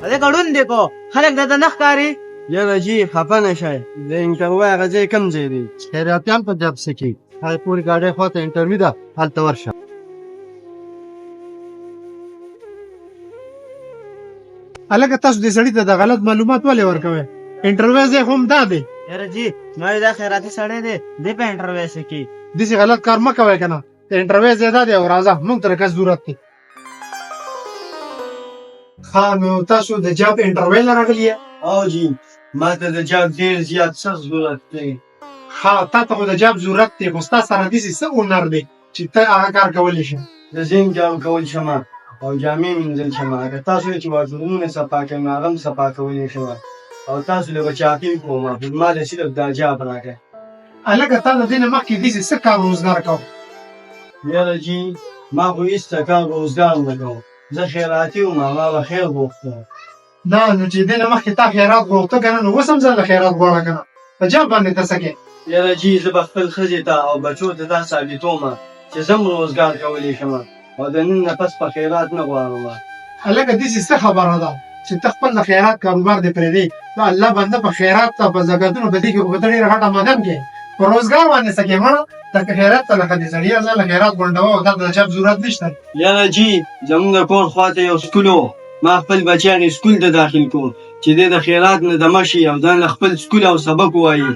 هلکه ړوند دې کو، خلک درته نه ښکاري؟ یاره جي خفه نه شئ، د انټرویو هغه ځای کوم ځای دی؟ خیراتیان په جاب څه کې هغې پورې ګاډۍ خواته انټرویو ده، هلته ورشه. هلکه تاسو دې سړي ته د غلط معلومات ولې ورکوئ؟ انټرویو ځای خو هم دا دی. یاره جي ما وی دا خیراتي سړی دی، دی په انټرویو څه کوي؟ داسې غلط کار مه کوئ که نه، د انټرویو ځای دا دی او راځه موږ ته د کس ضرورت دی. ښه نو تاسو د جاب انټرویو له راغلي یې؟ او جي ما ته د جاب ډېر زیات سخت ضرورت دی. ښه تا ته خو د جاب ضرورت دی، خو ستا سره داسې څه هنر دی چې ته هغه کار کولی شې؟ زه زین جارو کول شم او جامې مینځل شم. که تاسو یې چې واشرومونه صفا کوي نو هغه هم صفا کولی شم او تاسو له به چاپینګ کوم، خو ما له صرف دا جاب راکړئ. هلکه تا د دې نه مخکې داسې څه کار روزګار کاوه؟ یاره جي ما خو هیڅ څه کار روزګار نه کوم، زه خیراتي وم، ما به خیر غوښته. نه نو چې دې نه مخکې تا خیرات غوښته که نه، نو اوس هم ځان له خیرات غواړه که نه، په جاب باندې ته څه کوې؟ یاره جي زه به خپل ښځې ته او بچو ته دا ثابتوم چې زه هم روزګار کولی شم او د نن نه پس په خیرات نه غواړم. هلکه داسې څه خبره ده چې ته خپل د خیرات کاروبار دې پرېږدې؟ د الله بنده په خیرات ته په زکاتونو په دې کې خو به ته ډېره غټه مدن کې په روزګار باندې څه کوې؟ مړه ته که خیرات ته لکه دې سړیه ځان له خیرات غونډوه او تا ته د جاب ضرورت نشته. یاره جي زموږ د کور خواته یو سکول و، ما خپل بچی هغې سکول ته داخل کړو چې دی د خیرات نه دمه شي او ځان له خپل سکول او سبق ووایي.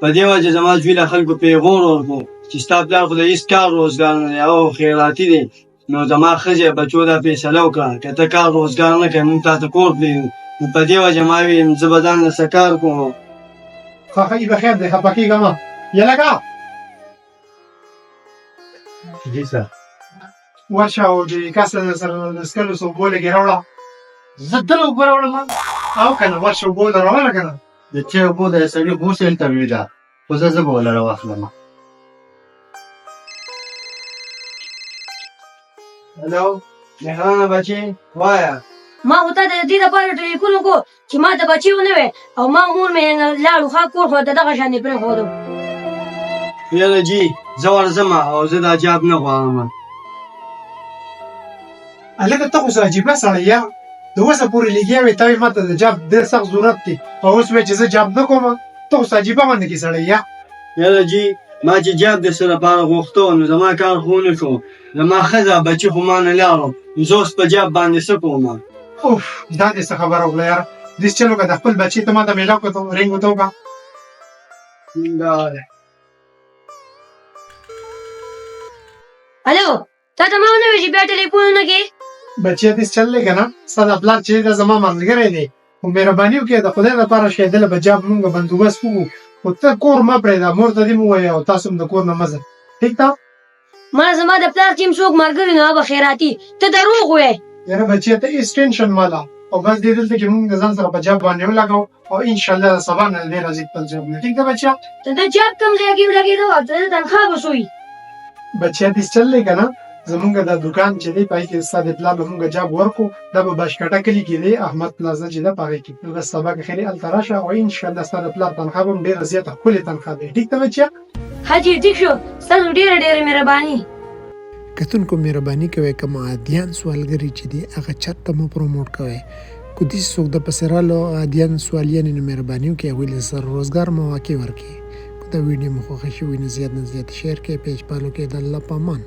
په دې وجه زما زوی له خلکو پیغور ورکړو چې ستا پلار خو د هیڅ کار روزګار نه دی، هغه خو خیراتي دی. نو زما ښځې او بچو دا فیصله وکړه که ته کار روزګار نه کوې موږ تا ته کور پرېږدو. نو په دې وجه ما ویل زه به ځان له څه کار کوم. ښه ښه ای به خیر دی، خفه کېږه مه. یلکه! جی سر. ورشه او د کس سره د څښلو څه اوبه لږې راوړه. زه دله اوبه راوړم؟ او که نه ورشه اوبه له راوړه که نه. د چای اوبو د سړي خو اوس انټرویو ده، خو زه به وله راواخلم. هلو مهرانه بچې وایه. ما خو تا ته د دې لپاره ټلیفون وکړو چې ما ته بچی ونه وی او ما مور مې لاړو ښه کور خو ته دغه شان یې پرېښودو. یاره جي زه ورځم او زه دا جاب نه غواړم. هلکه ته خو څه عجیبه سړی یې، د اوسه پورې لګیا وې، تا وې ما ته د جاب ډېر سخت ضرورت دی او اوس وایې چې زه جاب نه کوم، ته خو څه عجیبه غوندې کې سړی یې. یاره جي ما چې جاب د څه لپاره غوښتو نو زما کار خو ونه شو، زما ښځه بچي خو ما نه لاړو، نو زه اوس په جاب باندې څه کوم؟ اوف دا دې څه خبره وکړه یاره، داسې چل وکړه د خپل بچي ته ما ته میلاو کړه، رینګ ورته وکړه. دا دی. الو تا ته ما ونه ویل چې بیا ټلیفون ونه کې؟ بچیه داسې چل دی که نه، ستا دا پلار چې دی دا زما ملګری دی، خو مهرباني وکړئ د خدای لپاره شه دله به جاب مونږ بندوبست وکړو، خو ته کور مه پرېږده، مور ته دې هم ووایه او تاسو هم د کور نه مه ځئ، ټیک ده؟ ما زما د پلار چې هم څوک ملګري نو هغه به خیراتي، ته دروغ وایې. یاره بچیه ته هیڅ ټینشن مه له او بس دې دلته کې مونږ د ځان سره په جاب باندې ولګو او ان شاء الله د سبا نه دې راځي خپل جاب نه، ټیک ده بچیه؟ د ده جاب کوم ځای کې ولګېدو او د ده تنخوا به څو وي؟ بچیه داسې چل دی که نه، زمونږ دا دوکان چې دی په هغې کې ستا د پلار له مونږ جاب ورکړو، دا په باشکټه کلي کې دی، احمد پلازه چې ده په هغې کې، نو بس سبا که خیر وي هلته راشه او ان شاء الله ستا د پلار تنخوا به هم ډېره زیاته ښکلې تنخوا به وي، ټیک ده بچیه؟ ښه جي ټیک شو، ستاسو ډېره ډېره مهرباني. کتونکو مهرباني کوی کوم عادیان سوالګری چی دی هغه چرته مه پروموټ کوی که دسی څوک د پسی رالو عادیان سوالیانی نو مهرباني وکړئ هغوی له سره روزګار مواقع ورکړي که دا ویډیو مو خوښه شوی نو زیات نه زیات شیر کړئ پیج فالو کړئ د الله په امان.